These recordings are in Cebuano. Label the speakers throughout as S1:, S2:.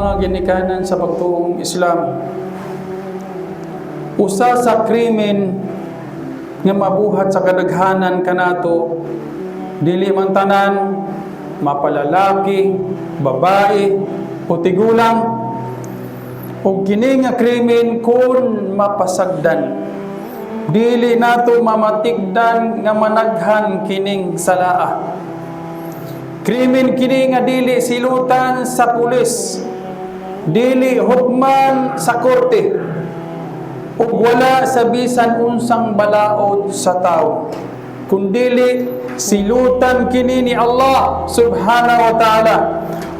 S1: Mga ginikanan sa pagtuong Islam, usa sa krimen nga mabuhat sa kadaghanan kanato, dili man tanan, mapalalaki, babae o tigulang, ug kini nga krimen kun mapasagdan, dili nato mamatigdan nga managhan kining salaa. Krimen kini nga dili silutan sa pulis, dili hukman sa korte, ug wala sa bisan unsang balaod sa tao, kundili silutan kini ni Allah subhanahu wa ta'ala.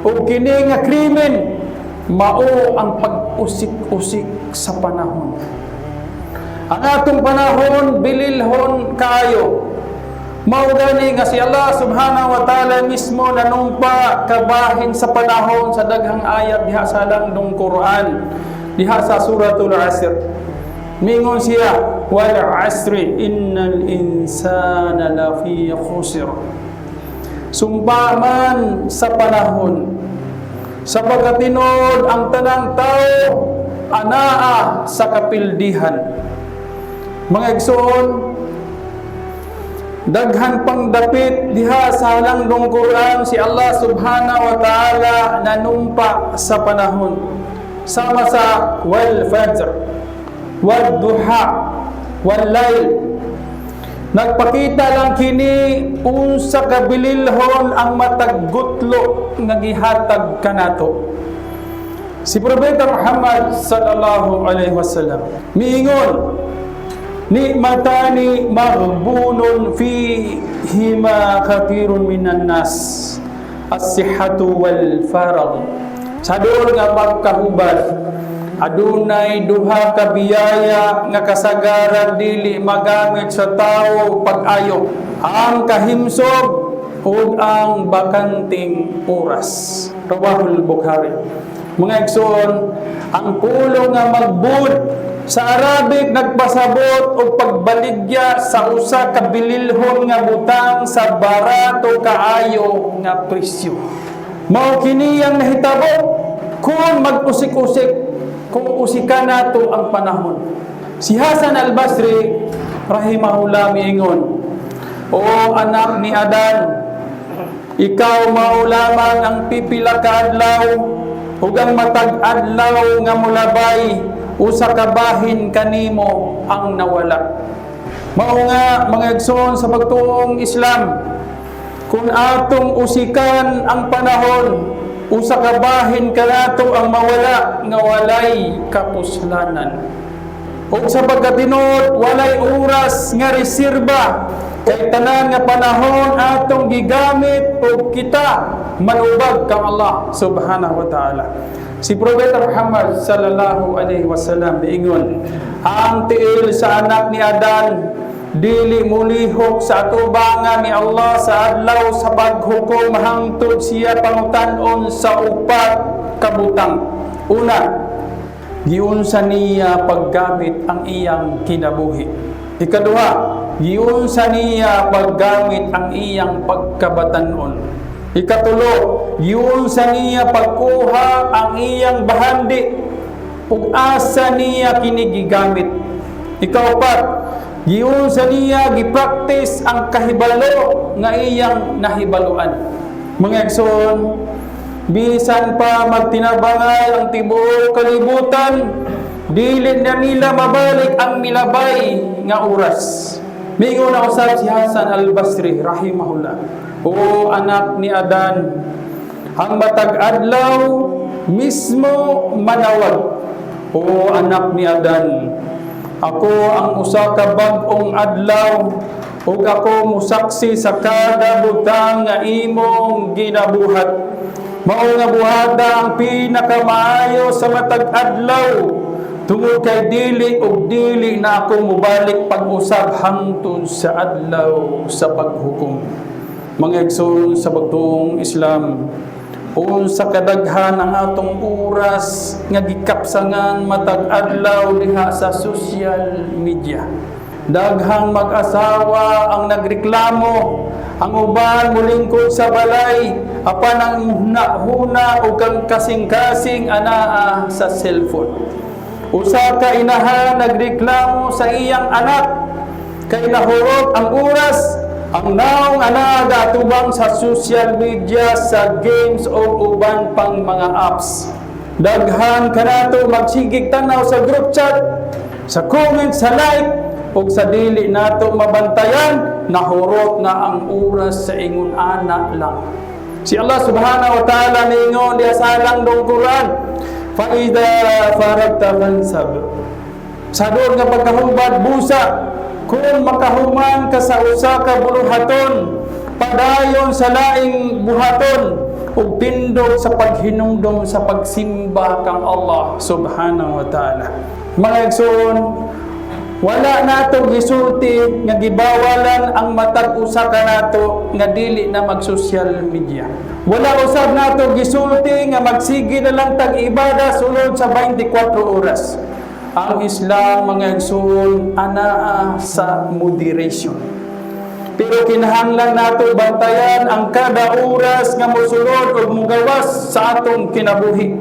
S1: Ug kini nga krimen mao ang pag-usik-usik sa panahon. Ang atong panahon bililhon kaayo. Mao gani nga si Allah subhanahu wa ta'ala mismo nanumpa kabahin sa panahon sa daghang ayat diha sa landong Quran, diha sa Suratul Asr. Mingon siya, "Wal asri innal insana lafi khusr." Sumpa man sa panahon, sa pagkatinod ang tanang tao anaa sa kapildihan. Mga igsoon, daghan pang dapit diha sa halangdong Quran si Allah subhanahu wa ta'ala nanumpa sa panahon. Sama sa wal fajr, wal duha, wal layl. Nagpakita lang kini unsa ka bililhon ang matag gutlo nga gihatag kanato. Si Propeta Muhammad sallallahu alaihi wasallam miingon, "Ni'matani maghbunun fihima kathirun minan nas, as-sihhatu wal faragh." Sa duol nga pagkahubad, adunay duha ka biyaya nga kasagaran dili magamit sa tao pag-ayo: ang kahimsog ug ang bakanting oras. Rawahul Bukhari. Mga igsoon, ang pulong nga maghbun sa Arabic nagpasabot og pagbaligya sa usa ka bililhon nga butang sa barato kaayo nga presyo. Mao kini ang nahitabo kung mag-usik-usik, kung usikan nato ang panahon. Si Hasan al-Basri rahimahullah miingon, "O anak ni Adan, ikaw mao lamang ang pipila ka adlaw, ug ang matag adlaw nga molabay, usa ka bahin kanimo ang nawala." Mao nga, mga igsoon sa pagtuong Islam, kung atong usikan ang panahon, usa ka bahin kanato ang mawala nga walay kapuslanan. Ug sa pagkatinod, walay oras nga reserba kay tanan nga panahon atong gigamit ug kita manubag kang Allah subhanahu wa ta'ala. Si Propeta Muhammad sallallahu alaihi wasallam miingon, "Ang tiil sa anak ni Adan dili mulihok sa atubangan ni Allah sa adlaw sa paghukom hangtod siya pangutan-on sa upat ka butang. Una, giunsa niya paggamit ang iyang kinabuhi. Ikaduha, giunsa niya paggamit ang iyang pagkabatanon. Ikatulo, giunsa niya pagkuha ang iyang bahandi ug asa niya kini gigamit. Ikaupat, giunsa niya gipractice ang kahibalo nga iyang nahibaluan." Mga igsoon, bisan pa magtinabangay ang tibuok kalibutan, dili na nila mabalik ang milabay nga oras. Mingon na usab si Hasan al-Basri rahimahullah, "O anak ni Adan, ang matag adlaw mismo manawag. O anak ni Adan, ako ang usa ka bag-ong adlaw ug ako musaksi sa kada butang nga imong ginabuhat. Mao nga buhata ang pinakamaayo sa matag adlaw tungod kay dili ug dili na ako mobalik pag-usab hangtod sa adlaw sa paghukom." Mga igsoon sa pagtuong Islam, unsa kadaghan ang atong oras nga gikapsangan matag adlaw diha sa social media. Daghang mag-asawa ang nagreklamo Ang uban mulingkod sa balay, apan ang huna-huna o kang kasing-kasing anaa sa cellphone. Usa ka inahan nagreklamo sa iyang anak kay nahurot ang oras, ang naong anaa gatubang sa social media, sa games o uban pang mga apps. Daghan kanato magsigig tanaw sa group chat, sa comment, sa like, ug sa dili nato mabantayan, nahurot na ang oras sa ingon ana lang. Si Allah subhanahu wa ta'ala ningon diya sa langdong Quran, "Fa idza faragta fansab." Sa doon nga pagkahubad, busa, kung makahuman ka sa usa ka buluhaton, padayon sa laing buhaton, ug tindog sa paghinumdom sa pagsimba kang Allah subhanahu wa ta'ala. Mga igsoon, wala nato gisulti nga gibawalan ang matag usa kanato nga dili na mag-social media. Wala usab nato gisulti nga magsige na lang tag ibada sulod sa 24 oras. Ang Islam, mga igsoon, anaa sa moderation. Pero kinahanglan nato bantayan ang kada oras nga mosulod ug mogawas sa atong kinabuhi.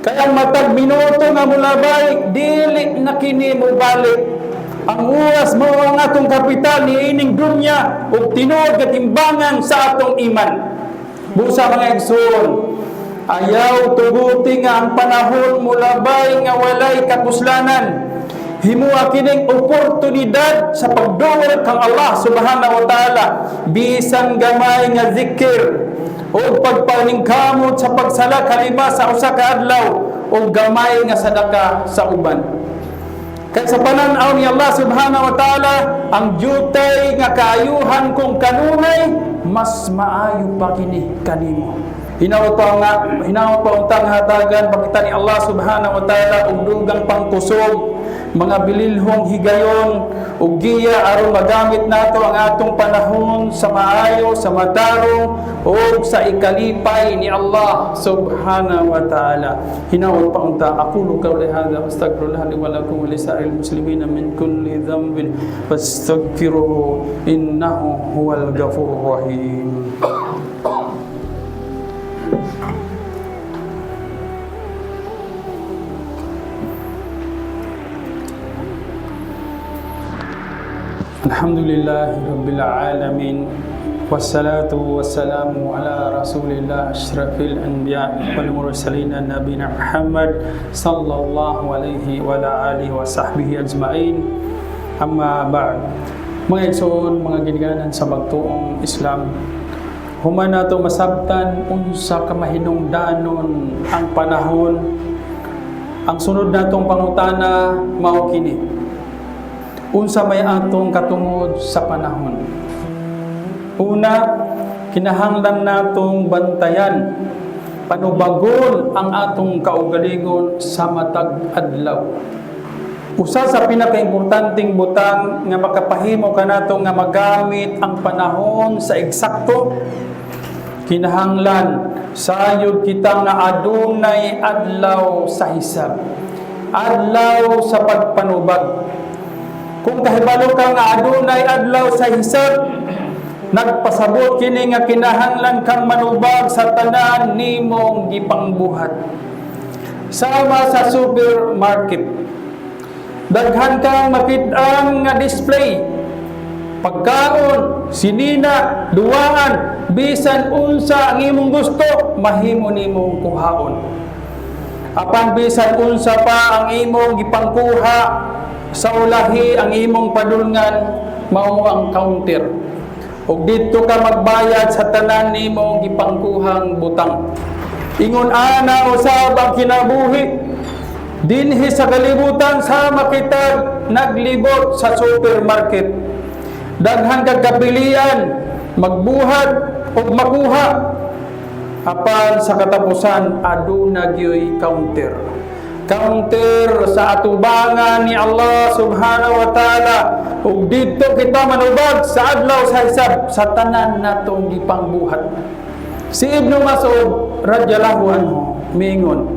S1: Kaya ang matag minuto nga molabay, dili na kini mobalik. Ang oras mao ang atong kapital niining dunya ug tinuod nga timbangan sa atong iman. Busa, mga igsoon, ayaw tuguti nga ang panahon molabay nga walay kapuslanan. Himua kining oportunidad sa pagduol kang Allah subhanahu wa ta'ala, bisan gamay nga zikir o pagpaningkamot sa pagsala kalima sa usa ka adlaw o gamay nga sadaka sa uban. Kay sa pananaw ni Allah subhanahu wa ta'ala, ang jutay nga kaayuhan kung kanunay, mas maayo pa kini kanimo. Hinaot pa nga, hinaot pa untang hatagan pakita ni Allah subhanahu wa ta'ala og dugang pangkusog, mga bililhong higayon ug giya aron magamit nato ang atong panahon sa maayo, sa matarong ug sa ikalipay ni Allah subhanahu wa ta'ala. Hinaot pa unta. Aqulu qawli hadha wa astaghfirullah li wa lakum wa lisa'il muslimina min kulli dhanbin fastaghfiruhu innahu huwal ghafurur rahim. الحمد لله رب العالمين والصلاة والسلام على رسول الله أشرف الأنبياء والمرسلين نبينا محمد صلى الله عليه وعلى آله وصحبه أجمعين أما بعد. Mga igsoon, mga ginikanan sa magtuong Islam, human nato masabtan unsa ka mahinungdanon ang panahon, ang sunod natong pangutana mao kini: unsa may atong katungod sa panahon? Una, kinahanglan natong bantayan, panubagon ang atong kaugalingon sa matag adlaw. Usa sa pinakaimportanteng butang nga makapahimo kanato nga magamit ang panahon sa eksakto, kinahanglan sayod kita nga adunay adlaw sa hisab, adlaw sa pagpanubag. Kung kahibalo ka nga adunay adlaw sa hisab, nagpasabot kini nga kinahanglan kang manubag sa tanan nimong gipangbuhat. Sama sa supermarket, daghan kang makit-an nga display, pagkaon, sinina, duwaan, bisan unsa ang imong gusto, mahimo nimong kuhaon. Apan bisan unsa pa ang imong gipangkuha, sa ulahi ang imong padulngan mao ang counter. Ug didto ka magbayad sa tanan nimong gipangkuhang butang. Ingon ana usab ang kinabuhi dinhi sa kalibutan, sama kita naglibot sa supermarket. Daghan kag kapilian, magbuhat ug makuha. Apan sa katapusan aduna gyoy counter. Counter sa atubangan ni Allah subhanahu wa ta'ala, ug didto kita manubag sa adlaw sa hisab sa tanan natong gipangbuhat. Si Ibnu Mas'ud radhiyallahu anhu miingon,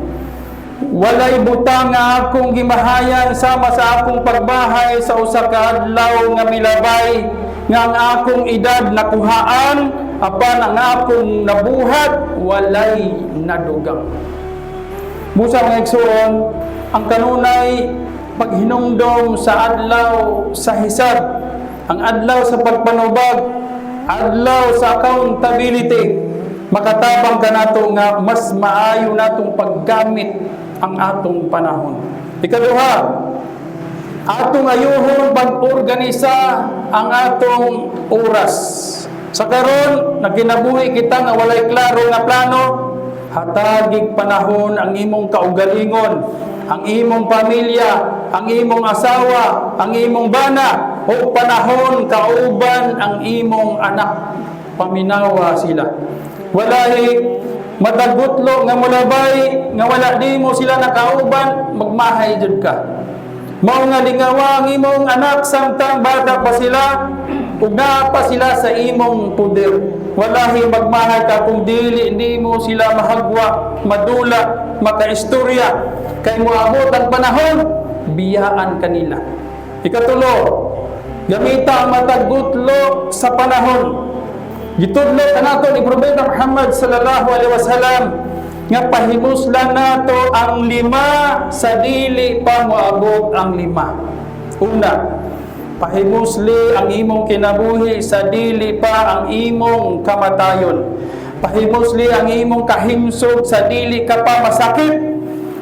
S1: "Walay butang nga akong gimahayan sama sa akong pagbahay sa usa ka adlaw nga milabay nga ang akong edad nakuhaan, apan ang akong nabuhat walay nadugang. Busa, mga igsoon, ang kanunay paghinumdom sa adlaw sa hisab, ang adlaw sa pagpanubag, adlaw sa accountability, makatabang kanato nga mas maayo natong paggamit ang atong panahon. Ikaduha, atong ayuhon pag-organisa ang atong oras. Sa karon, nagkinabuhi kita nga walay klaro nga plano, hatagig panahon ang imong kaugalingon, ang imong pamilya, ang imong asawa, ang imong bana, o panahon kauban ang imong anak. Paminawa sila. Walay matag gutlo nga mulabay nga wala nimo sila nakauban, magmahay jud ka. Mao nga lingawa ang imong anak samtang bata pa sila ug naa pa sila sa imong poder. Walahi, magmahay ka kung dili nimo sila mahagwa, madula, makaistorya, kay moabot ang panahon, biyaan kanila. Ikatulo, gamita ang matag gutlo sa panahon. Gitudlo kanato ni Propeta Muhammad sallallahu alaihi wasallam nga pahimuslan nato ang lima sa dili pa moabot ang lima. Una, pahimusli ang imong kinabuhi sa dili pa ang imong kamatayon. Pahimusli ang imong kahimsog sa dili ka pa masakit.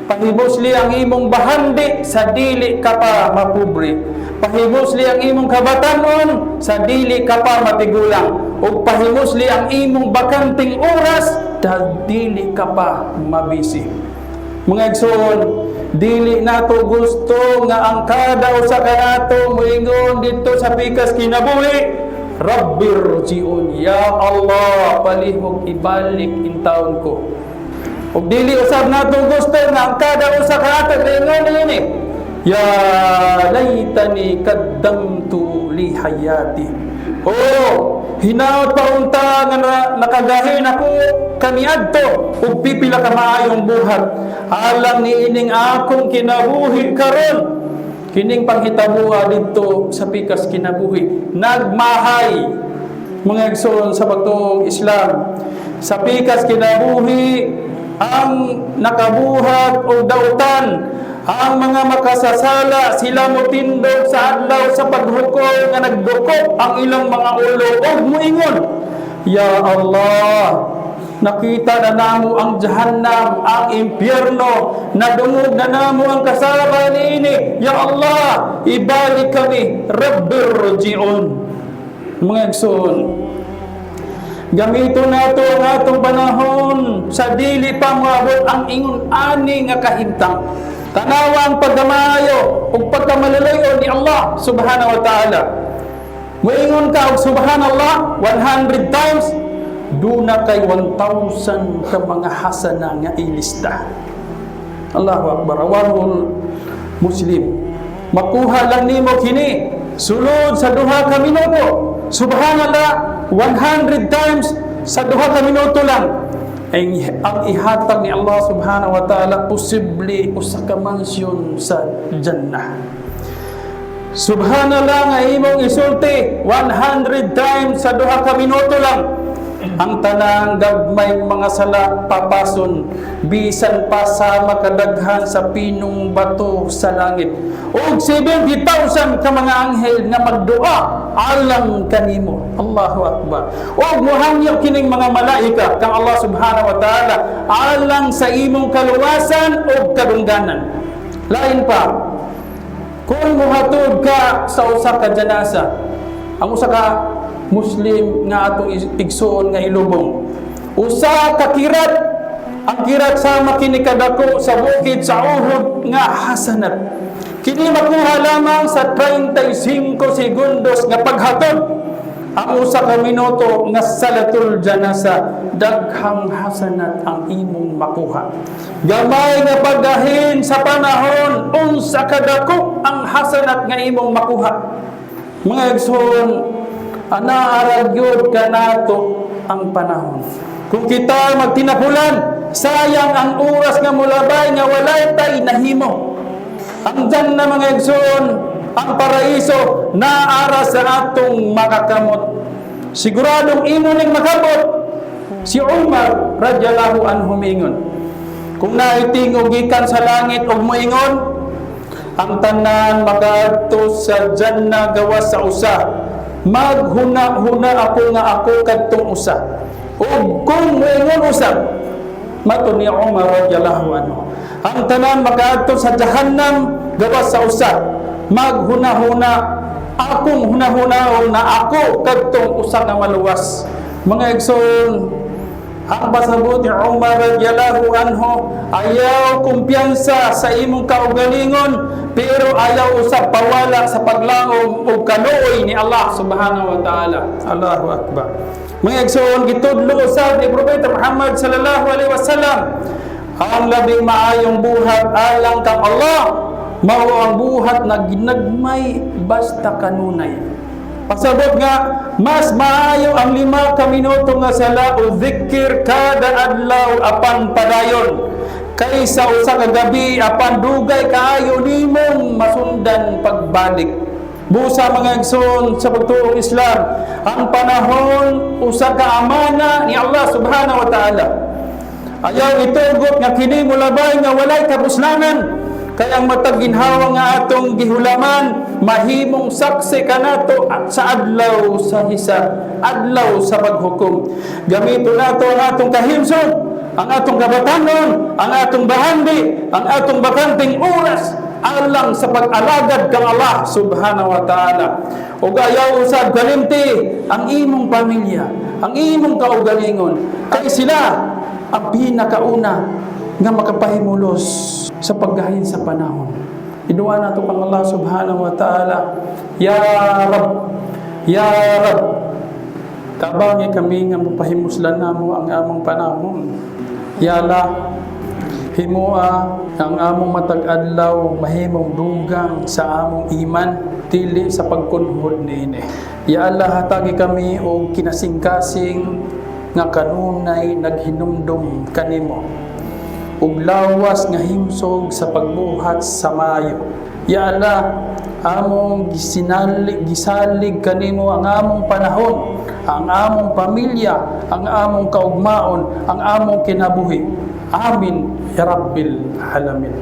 S1: Pahimusli ang imong bahandi sa dili ka pa mapobre. Pahimusli ang imong kabatanon sa dili ka pa matigulang. Ug pahimusli ang imong bakanting oras sa dili ka pa mabisi. Mga igsoon, dili nato gusto nga ang kada usa kanato moingon didto sa pikas kinabuhi, "Rabbirji'un, ya Allah, palihog ibalik intawon ko." Ug dili usab nato gusto nga ang kada usa kanato moingon niini, "Ya laitani qaddamtu li hayati. Oh, hinaot pa unta nga nakagahin ako kaniadto ug pipila ka maayong buhat alang niining akong kinabuhi karon." Kining panghitabuha didto sa pikas kinabuhi. Nagmahay, mga igsoon, sa pagtuong Islam. Sa pikas kinabuhi, ang nakabuhat og dautan, ang mga makasasala, sila motindog sa adlaw sa paghukom nga nagdukop ang ilang mga ulo og muingon, "Ya Allah, nakita na namo ang jahannam, ang impyerno, nadungog na namo ang kasaba niini. Ya Allah, ibalik kami, rabbirji'un." Mga igsoon, gamito nato ang atong panahon sa dili pa moabot ang ingon ani nga kahimtang. Tanawa ang pagkamaayo ug pagkamaluluy-on ni Allah subhanahu wa ta'ala. Moingon ka og "Subhanallah" 100 times, duna kay 1,000 ka mga hasana nga ilista. Allahu Akbar. Rawahul Muslim. Makuha lang nimo kini sulod sa 2 ka minuto. "Subhanallah" 100 times sa 2 ka minuto lang. Ang ihatag ni Allah subhanahu wa ta'ala, posible usa ka mansyon sa Jannah. "Subhanallah" nga imong isulti 100 times sa 2 ka minuto lang. Ang tanang gagmay mga sala papason bisan pa sama kadaghan sa pinong bato sa langit. Ug 70,000 ka mga anghel nga magdua alang kanimo. Allahu Akbar. Ug muhangyo kining mga malaika kang Allah subhanahu wa ta'ala alang sa imong kaluwasan ug kadungganan. Lain pa, kung muhatod ka sa usa ka janasa, ang usa ka Muslim nga atong igsuon nga ilubong, usa ka kirat, ang kirat sama kini kadako sa bukid sa Uhud nga hasanat. Kini makuha lamang sa 35 segundos nga paghatod. Ang 1 ka minuto nga salatul janasa, daghang hasanat ang imong makuha. Gamay nga paggahin sa panahon, unsa kadako ang hasanat nga imong makuha. Mga igsoon, anaa ra gyud kanato ang panahon. Kung kita magtinapulan, sayang ang oras nga mulabay nga walay tay nahimo. Ang Jannah, mga igsoon, Ang paraiso naara sa atong makakamot. Siguradong imo ning makabot. Si Umar radhiyallahu anhu miingon, kung naay tingog gikan sa langit og moingon, "Ang tanan makaadto sa Jannah gawas sa usa," maghuna-huna ako nga ako kadtong usa. Ug kung moingon usab, mato ni Umar radhiyallahu anhu, "Ang tanan makaadto sa Jahannam gawas sa usa," maghuna-huna akong hunahunaon na ako kadtong usa nga maluwas. Mga igsoon, ang pasabot ni Umar radhiyallahu anhu, ayaw kumpiyansa sa imong kaugalingon, pero ayaw usab pawala sa paglaom ug kaluoy ni Allah subhanahu wa ta'ala. Allahu akbar. Mga igsoon, gitudlo usab ni Propeta Muhammad sallallahu alaihi wasallam, ang labing maayong buhat alang kang Allah mao ang buhat na ginagmay basta kanunay. Pasabot nga mas maayo ang 5 ka minuto nga sala o zikir kada adlaw apan padayon kaysa 1 ka gabi apan dugay kaayo nimong masundan pagbalik. Busa, mga igsoon, sa pagtuong Islam, ang panahon usa ka amana ni Allah subhanahu wa ta'ala. Ayaw itugot nga kini mulabay nga walay kapuslanan. Kay ang matag ginhawa nga atong gihulaman, mahimong saksi kanato at sa adlaw sa hisab, adlaw sa paghukom. Gamito nato ang atong kahimsog, ang atong kabatanon, ang atong bahandi, ang atong bakanteng oras alang sa pag-alagad kang Allah subhanahu wa ta'ala. Ug ayaw usab kalimti ang imong pamilya, ang imong kaugalingon, kay sila ang pinakauna nga makapahimulos sa paggahin sa panahon. Iduwa nato kang Allah subhanahu wa ta'ala. Ya Rab, Ya Rab, tabangi kami nga mapahimuslan namo ang among panahon. Ya Allah, himoa ang among matag adlaw mahimong dugang sa among iman, dili sa pagkunhod niini. Ya Allah, hatagi kami og kinasingkasing nga kanunay naghinumdum kanimo ug lawas nga himsog sa pagbuhat sa maayo. Ya Allah, among gisinalig, gisalig kanimo ang among panahon, ang among pamilya, ang among kaugmaon, ang among kinabuhi. Amin ya Rabbil alamin.